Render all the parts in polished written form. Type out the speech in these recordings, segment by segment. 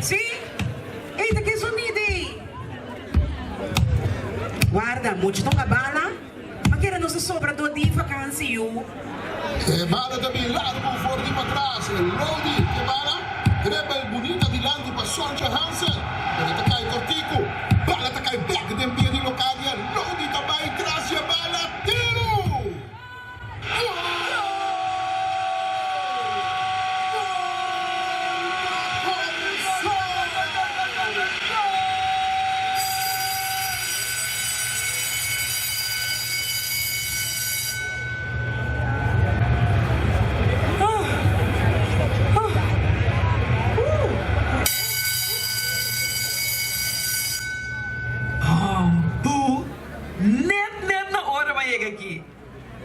Sí? Ey, ta ke zonido ey? Warda, mucha ta hunga bala? Ma kere nos a sobra dor di vakansi, yu. E bala ta bin largu for di patras. Lody ke bala, dribble bunita dilanti pa Sontje Hansen, pero e ta kai kortiku. Bala ta kai bek den pia di Locadia. Lody ta bai tras dje bala. Tiru! Gol! Gol pa Kòrsou! Hombu, net net na ora bo a yega aki.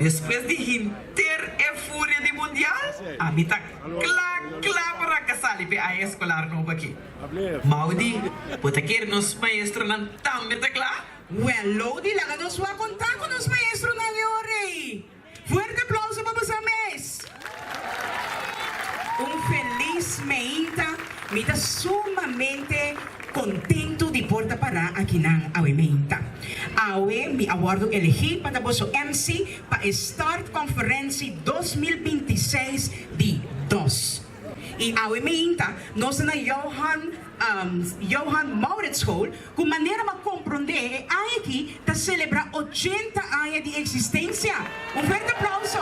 Despues di henter e furia di mundial, ami ta kla kla pa ranka sali p'e aña eskolar nobo aki. Maudi, bo ta kere nos maestronan tambe ta kla? Wel, Lodi, laga nos wak contá cu nos maestronan e ora ei. Fuerte aplauso pa boso mes! Un felis meinta. Mi ta sumamente contento di por ta pará akinan awe meinta. Awe mi a wordo elegí pa ta boso MC pa e Start Conferentie 2026 di dos. I awe meinta nos ta na Johan Johan Mauritschool ku manera m'a komprondé e aña aki ta selebrá ochenta aña di eksistensia. Un fuerte aplauso!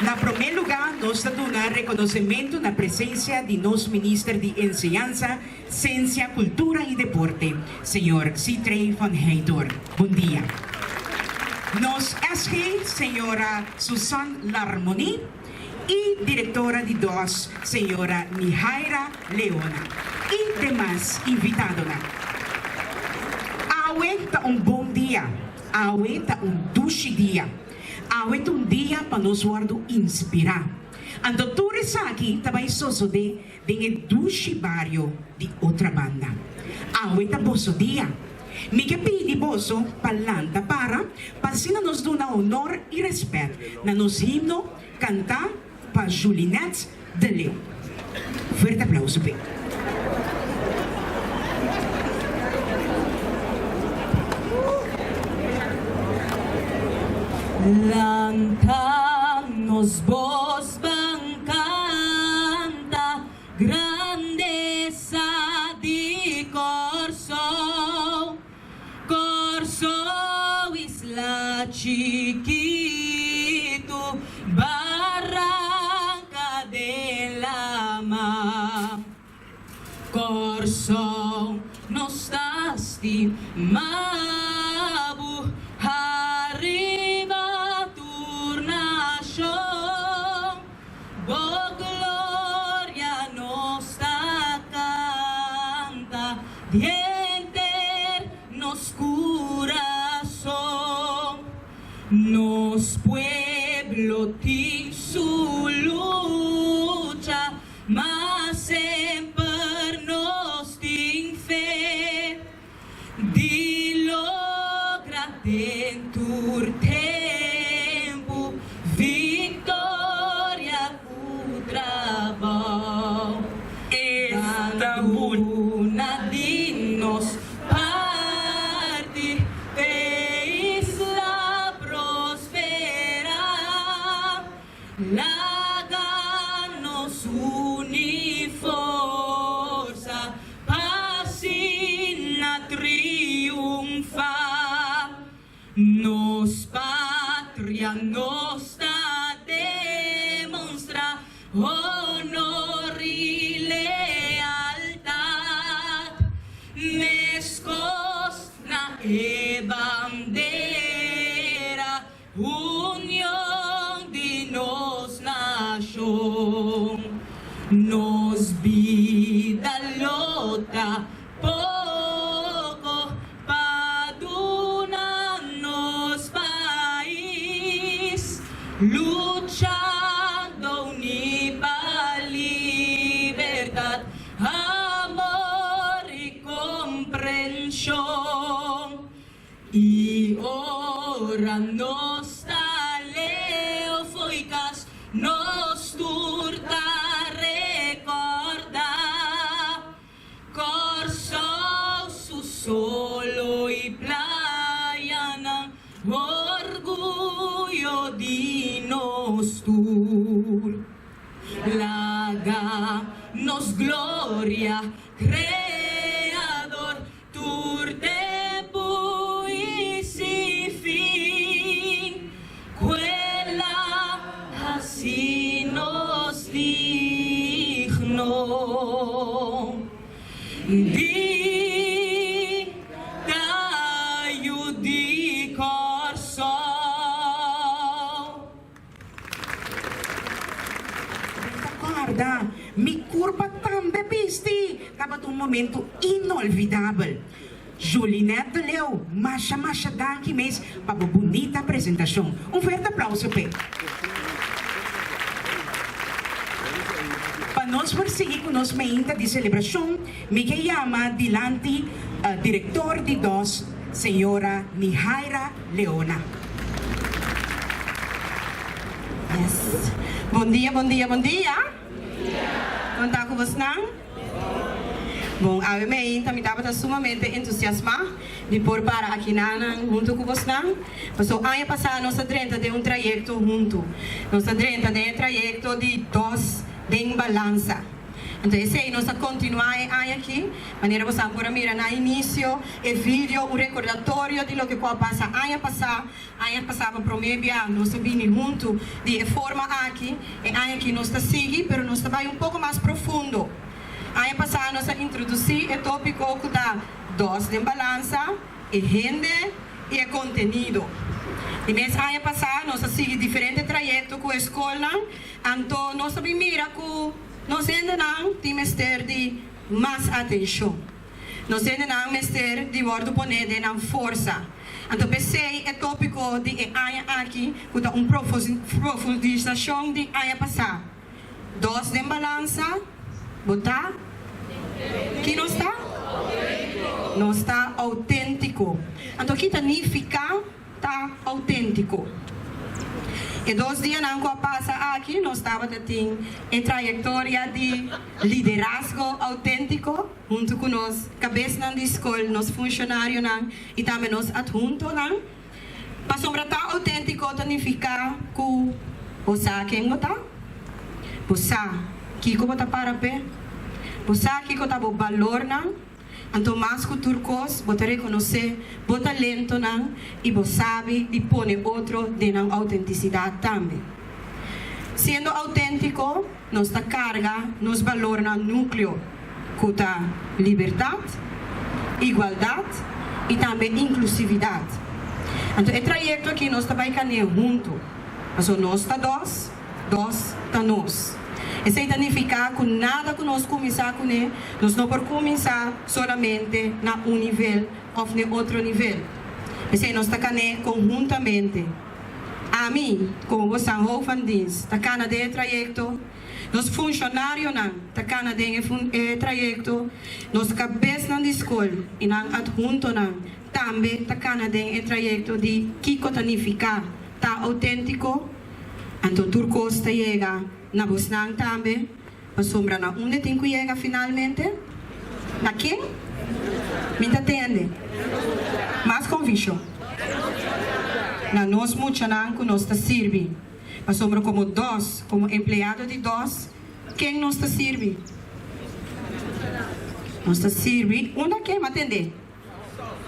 Na promé lugá nos ta duna rekonosementu na presensia di nos Minister di Enseñansa, Siensia, Kultura i Deporte, señor Sithree van Heydoorn. Bon dia. Nos SG, señora Susan Larmonie y directora di dos, señora Nihaira Leona y demas invitadonan. Awe ta un bon dia, awe ta un dushi dia, awe ta un dia pa nos wordo inspira. Anto tur esaki ta bay sosode den e dushi bario di Otrabanda. Awe ta boso dia. Mi ke pidi boso pa lanta para pa asina nos duna honor i rèspèt na nos himno kantá pa Julinette de Leeuw. Fuerte aplauso p'e. Lanta nos bos ban kanta grandesa di Kòrsou. Kòrsou isla chikitu, baranka den lama. Kòrsou nos ta stima bo ariba tur nashon. Bo gloria nos ta kanta di henter nos kurason. Nos pueblo tin su lucha. Ma semper nos tin fe di logra den tur tempu victoria cu trabou. Esta Ban duna di nos parti p'e isla prospera. Laga nos uni forsa pa asina triunfa. Nos patria nos ta demonstra honor i lealtad. Meskos na e bandera. Union di nos nashon. Nos bida lo ta poko pa duna nos pais, luchando uni pa libertad, amor i komprenshon. I ora nos ta leu fo'i kas, nos tur ta rekordá. Paga nos gloria, Kreador, tur tempu i sin fin, ku el a hasi nos digno di ta yu di Kòrsou. Mi ta kòrda mi kurpa tambe bisti. Tabata un momentu inolvidabel. Julinette de Leeuw, masha masha danki mes pa bo bunita presentashon. Un fuerte aplauso p'e. Pa nos por sigui ku nos meinta di selebrashon, mi ke yama dilanti direktor di dos, señora Nihaira Leona. Yes. Bon dia, bon dia, bon dia. Kon ta ku bosnan? Bon, awe meinta mi tabata sumamente entusiasmá di por para akinanan huntu ku bosnan, paso aña pasá nos a drenta den un trayekto huntu. Nos a drenta den e trayekto di dos den balansa. Anto esei nos a kontinuá e aña aki. Manera bosan por a mira na inisio e video, un rekordatorio di loke ku a pasa aña pasá. Aña pasá pa promé bia nos a bini huntu di e forma aki. E aña aki nos ta sigui, pero nos ta bai un poko mas profundo. Aña pasá nos a introdusí e tópiko ku ta Dos den balansa, e hende i e kontenido. Di mes aña pasá nos a sigui diferente trayekto ku e skolnan, anto nos a bin mira ku nos hendenan tin mester di mas atenshon. Nos hendenan mester di wòrdu poné den nan forsa. Anto p'esei e tópiko di e aña aki ku ta un profundisashon di aña pasá, Dos den balansa, bo ta? Ki nos ta? Nos ta outéntiko. Anto ki ta nifiká ta outéntiko? E dos dianan ku a pasa aki nos tabata tin e trayektoria di liderazgo outéntiko huntu ku nos kabesnan di skol, nos funshonarionan i tambe nos adhuntonan. Pasobra ta outéntiko ta nifiká ku bo sa ken bo ta, bo sa kiko bo ta para p'e, bo sa kiko ta bo balornan, anto mas ku tur kos bo ta rekonosé bo talentonan i bo sabi di pone otro den nan outentisidat tambe. Siendo outéntiko nos ta karga nos balornan núkleo ku ta libertat, igualdat i tambe inklusividat. Anto e trayekto aki nos ta bai kané huntu, pasobra nos ta dos, dos ta nos. Esei ta nifiká ku nada ku nos kuminsá kuné, nos no por kuminsá solamente na un nivel òf n'e otro nivel. P'esei nos ta kané konhuntamente. Ami, komo bo San Ho van Dienst, ta kana den e trayekto, nos funshonarionan ta kana den e trayekto, nos kabesnan di skol i nan adhuntonan tambe ta kana den e trayekto di kiko ta nifiká ta outéntiko. Anto tur kos ta yega na bosnan tambe, pasobra na unda tin ku yega finalmente? Na ken? Mi ta tende. Mas konvikshon. Na nos muchanan ku nos ta sirbi. Pasobra komo dos, komo empleado di dos, ken nos ta sirbi? Nos ta sirbi unda ken? Mi a tende.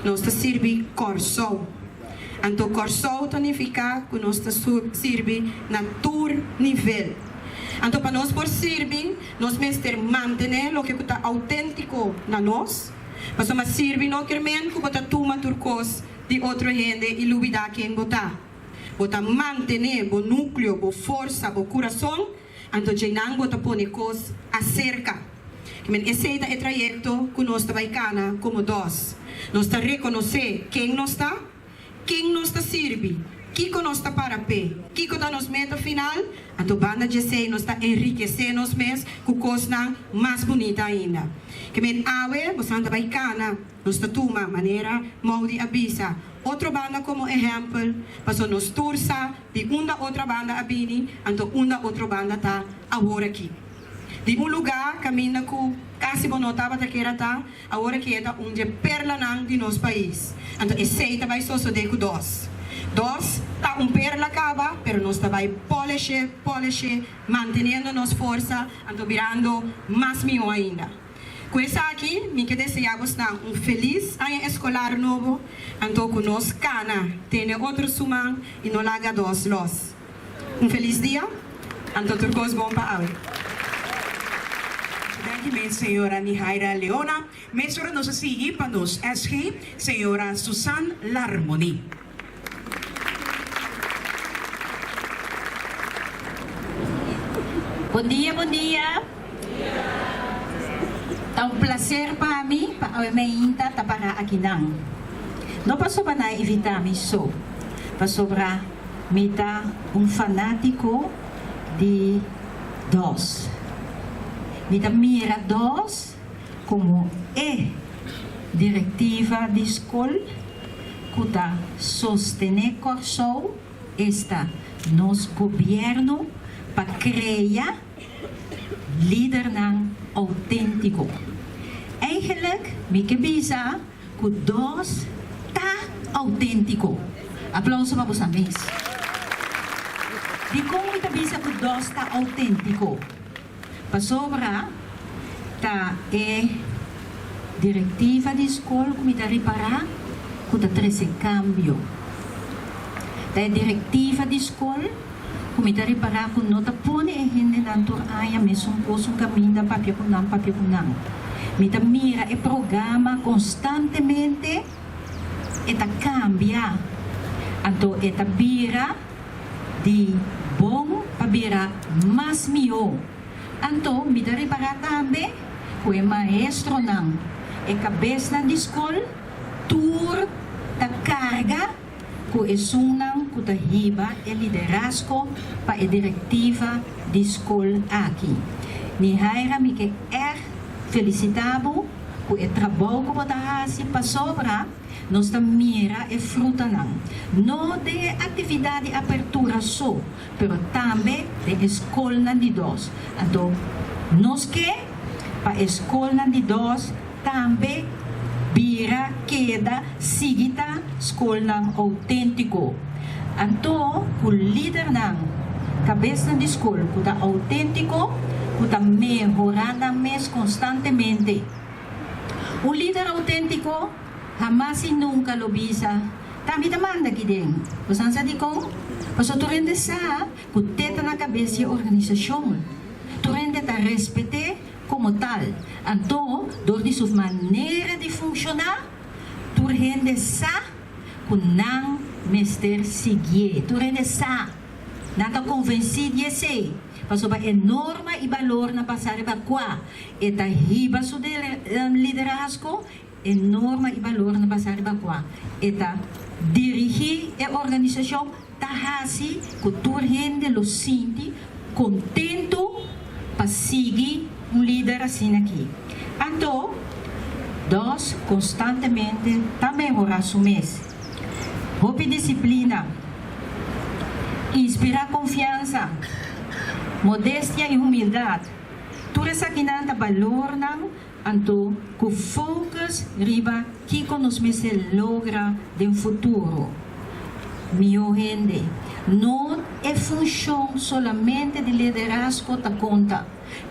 Nos ta sirbi Kòrsou. Anto Kòrsou ta nifiká ku nos ta sirbi na tur nivel. Anto pa nos por sirbi, nos mester mantené loke ku ta outéntiko na nos. Pasobra sirbi no ker men ku bo ta tuma tur kos di otro hende i lubidá ken bo ta. Bo ta mantené bo núkleo, bo forsa, bo kurason. Anto djeinan bo ta pone kos aserka. Men esei ta e trayekto ku nos ta bai kana komo dos. Nos ta rekonosé ken nos ta, ken nos ta sirbi, kiko nos ta para p'e, kiko ta nos meta final, anto banda djesei nos ta enrikesé nos mes ku kosnan mas bunita ainda. Ke men awe bosan ta bai kana. Nos ta tuma manera Maudy a bisa otro banda komo ehèmpel, paso nos tur sa di unda otra banda a bini, anto unda otro banda ta awor aki. Di un lugá kaminda ku kasi bo no tabata kier a ta, awor aki e ta un dje perlanan di nos pais. Anto esei ta bai sosodé ku dos. Dos ta. Ta un perla caba, pero nos ta bay polish'e, polish'e, manteniendo nos forsa, anto birando mas miho ainda. Cu esaki, mi ke desea bosnan un feliz aña escolar nobo, anto cu nos cana tene otro suman y no laga dos los. Un feliz dia, anto tur cos bon pa awe. Danki mes señora Nihaira Leona. Mesora nos a sigui pa nos SG, señora Susan Larmonie. Bon dia, bon dia. Ta un placer pa mi pa awe meinta ta para akinan. No pasobra nan a invita mi so, pasobra mi ta un fanatico di dos. Mi ta mira dos Komo e direktiva di skol ku ta sostené Kòrsou, esta nos gobièrnu, pa krea lidernan outéntiko. Eigenlik mi ke bisa ku dos ta outéntiko. Aplauso pa boso mes. Dikon mi ta bisa ku dos ta outéntiko? Pasobra ta e direktiva di skol ku mi ta ripará ku ta trese kambio. Ta e direktiva di skol ku mi ta ripará ku no ta pone e hendenan tur aña mesun kos un kaminda papia ku nan papia ku nan. Mi ta mira e programa konstantemente e ta kambia anto e ta bira. Di bon pa bira mas mihó. Anto mi ta ripará tambe ku e maestronan, e kabesnan di skol, tur ta karga ku esunnan ku ta hiba e liderazgo pa e direktiva di skol aki. Nihaira mi ke ègt felisitá bo ku e trabou ku bo ta hasi pasobra. Nos ta mira e frutanan, no den e aktividat di apertura so, pero tambe den e skolnan di dos. Anto nos ke pa e skolnan di dos tambe bira, keda, sigui ta skolnan outéntiko. Anto ku lidernan, kabesnan di skol ku ta outéntiko, ku ta mehorá nan mes konstantemente. Un lider auténtiko hamas i nunka lo bisa, Ta mi ta manda aki den. Bosan sa dikon? Pasobra tur hende sa ku te ta na kabes di e organisashon. Tur hende ta respet'é komo tal. Anto, dor di su manera di funshoná, tur hende sa ku nan mester siguié. Tur hende sa. Nan ta konvensí di esei, pasobra e norma i balornan basá riba kua e ta hiba su liderazgo, e norma i balornan basá riba kua e ta dirigí e organisashon, ta hasi ku tur hende lo sinti kontentu pa sigui un lider asina aki. Anto, dos, konstantemente ta mehorá su mes. Hopi disiplina, inspirá konfiansa, modestia i humildat, tur esakinan ta balornan anto ku focus riba kiko nos mester logra den futuro. Mihó hende, no e funshon solamente di liderazgo ta konta.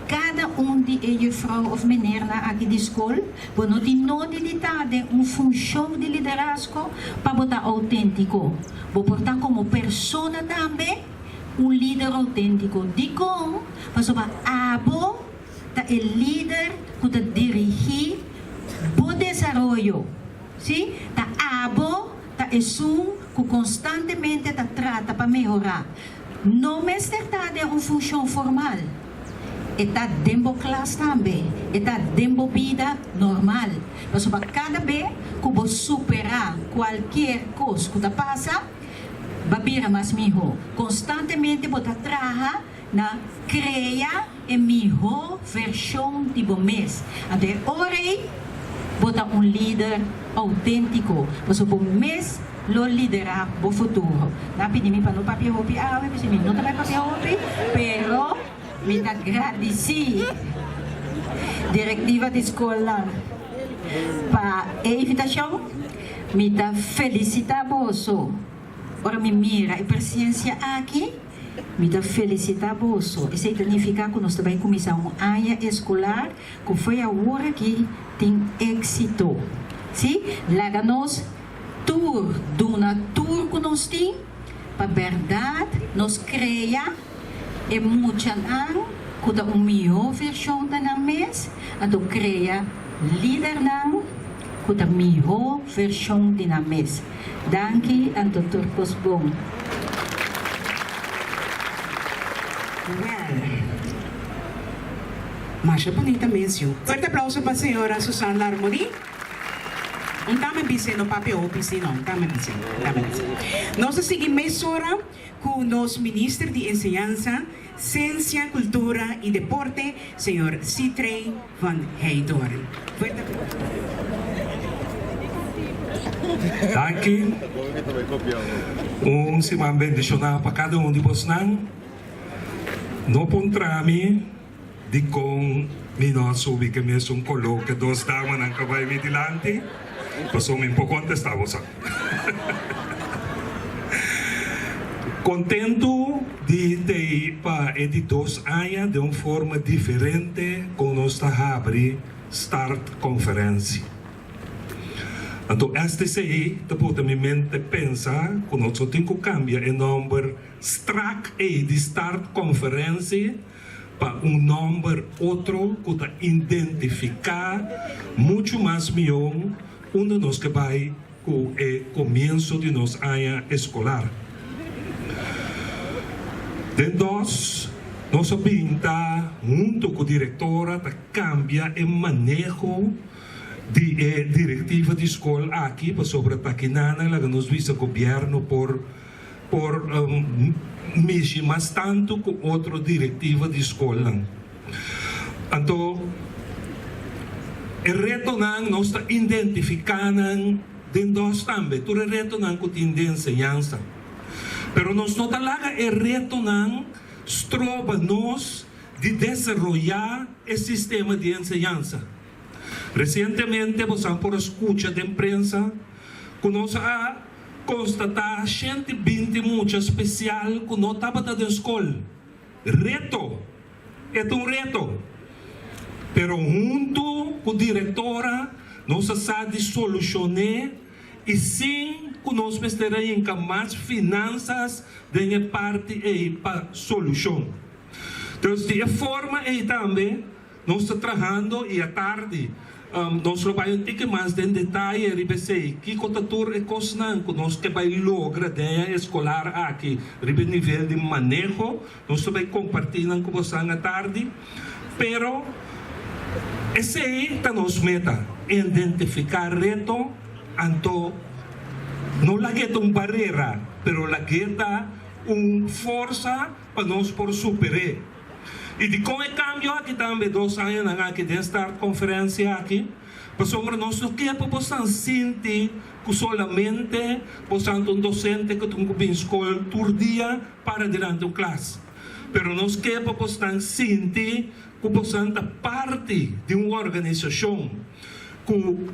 Kada un di e jufrou of menernan aki di skol, bo no tin nodi di ta den un funshon di liderazgo pa bo ta outéntiko. Bo por ta komo persona tambe un lider outéntiko. Dikon? Pasobra abo ta e lider ku ta dirigí bo desaroyo. Sí, ta abo ta esun ku konstantemente ta trata pa mehorá. No mester ta den un funshon formal. E ta den bo klas tambe. E ta den bo bida normal. Pasobra kada be ku bo superá kualkier kos ku ta pasa, ba bira mas mihó. Konstantemente bo ta traha na krea e mihó vershon di bo mes. Anto e ora ei bo ta un lider outéntiko, pasobra bo mes lo liderá bo futuro. Nan a pidi mi pa no papia hopi awe, p'esei mi no ta bai papia hopi, pero mi ta gradisí direktiva di skolnan pa e invitashon. Mi ta felisitá boso. Ora mi mira e presencia aki, mi ta felicita boso. Esey ta nifica cu nos ta bay cuminsa un aña escolar cu fo'i awor aki tin exito. Si, laga nos tur duna tur cu nos tin pa berdad nos crea e muchanan cu ta un miho version ta nan mes, anto crea lidernan cu ta miho version di nan mes. Danki anto tur cos bon. Well, masha bunita mes yu. Fuerte aplauso pa señora Susan Larmonie. Un tame bis'e, no papia hopi si no, un tame bis'e, un tame bis'e. Nos ta sigui mesora ku nos Minister di Enseñansa, Siensia, Kultura i Deporte, señor Sithree van Heydoorn. Fuerte aplauso. Danki. Un siman bendishoná pa kada un di bosnan. No puntra mi dikon mi no a subi ke mesun koló ke dos damanan ka bai mi dilanti, pasobra mi por kontestá boso. Kontentu di tei pa e di dos aña den un forma diferente kon nos ta habri Start Conferentie. Anto STC ta pota mi mente pensa ku nos no tin ku kambia e nòmber strak ei di Start Conferentie pa un nòmber otro ku ta identifiká muchu mas mihó unda nos ke bai ku e komienso di nos aña eskolar. Den dos, nos a bin ta huntu ku direktora ta kambia e maneho di e direktiva di skol aki pasobra ta kinanan laga nos bisa gobièrnu por por mishi mas tantu ku otro direktiva di skolnan. Anto e retonan nos ta identifiká nan den dos tambe, tur e retonan ku tin den enseñansa. Pero nos no ta laga e retonan stroba nos di desaroyá e sistema di enseñansa. Resientemente bosan por a skucha den prensa ku nos a konstatá 120 mucha spesial ku no tabata den skol. Reto! E ta un reto. Pero huntu ku direktora nos a sa di solushon'é i sin ku nos mester a hinka mas finansas den e parti ei pa solushon. Dus di e forma ei tambe Nos ta trahando y atardi nos lo bay un tiki mas den detaye riba esey, kico ta tur e cosnan cu nos ke bay logra den e escolar aki riba e nivel di maneho. Nos ta bay comparti nan cu bosan atardi, pero esey ta nos meta, identifica reto, anto no lag'e ta un barera, pero lag'e ta un forsa pa nos por super'e. I dikon e kambio aki tambe dos añanan aki den start konferensia aki? Pasobra nos no ke pa bosan sinti ku solamente bosan ta un dosente ku tin ku bin skol tur dia para dilanti un klas. Pero nos ke pa bosnan sinti ku bosan ta parti di un organisashon ku,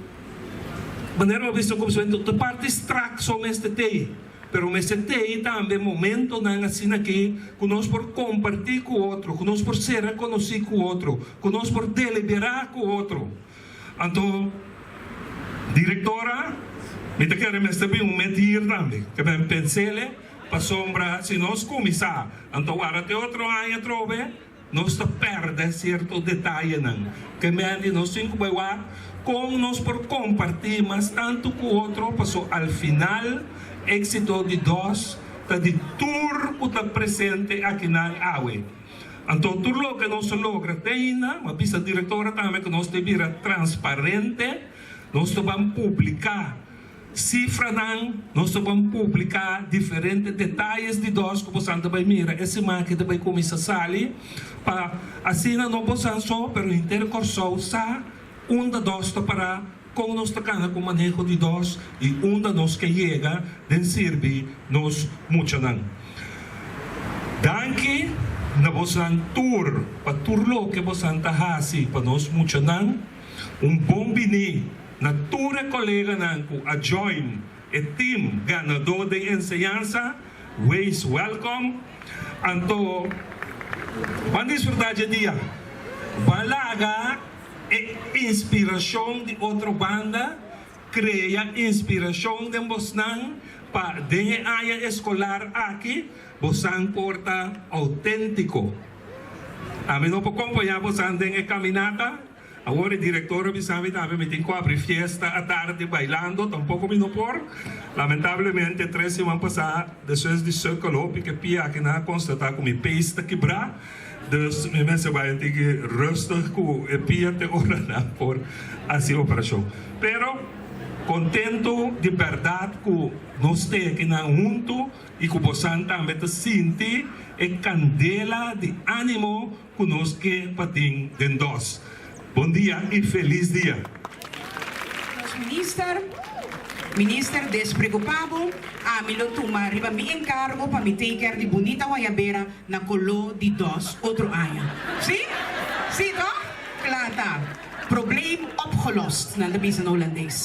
manera bo a bisa kuminsamentu, ta parti strak so mester tei. Pero mester tei tambe momentonan asina aki ku nos por kompartí ku otro, ku nos por sera konosí ku otro, ku nos por deliberá ku otro. Anto, direktora, mi ta kere mester bin un medir tambe, ke men pensele, pasobra si nos kuminsá, anto wara te otro aña atrobe, Nos ta pèrdè sierto detayenan. Ke mende nos tin ku bai wak kon nos por kompartí mas tantu ku otro paso al final éksito di dos ta di tur ku ta presente akinan awe. Anto tur loke nos a logra te ainda, mi a bisa direktora tambe ku nos ta bira transparente, nos ta ban publiká. Sifranan, Nos ta ban publiká diferente detayes di dòs ku bosan ta bai mira e siman ki ta bai kuminsá sali, pa asina no bosan so, pero henter Kòrsou sa unda dòs ta pará, kon nos ta kana ku maneho di dòs i unda nos ke yega den sirbi nos muchanan. Danki na bosan tur pa tur loke bosan ta hasi pa nos muchanan. Un bon bini na tur e koleganan ku a join. e team ganadó den enseñansa, wees welkom. Anto ban disfrutá dje dia. Ban laga e inspirashon di otro banda krea inspirashon den bosnan pa den e aña eskolar aki bosan por ta outéntiko. Ami no por kompañá bosan den e kaminata. Awor e director a bisa mi tambe mi tin cu abri fiesta atardi bailando, tampoco mi no por. Lamentablemente tres siman pasa despues di sukkel hopi ke pia aki nan a constata cu mi pees ta kibra, dus mi mester bai un tiki rustig cu e pia te ora nan por haci operacion. Pero contento di berdad cu nos te akinan hunto y cu bosan tambe ta sinti e candela di animo Ku nos ke pa tin den dos. Bon dia i felis dia. Nos minister, Minister despreocupa bo, ami lo tuma riba mi encargo pa mi take care di bunita wayabera na coló di dos otro aña. Si? Si toch? Cla ta. Probleem opgelost, nan ta bisa na Holandes.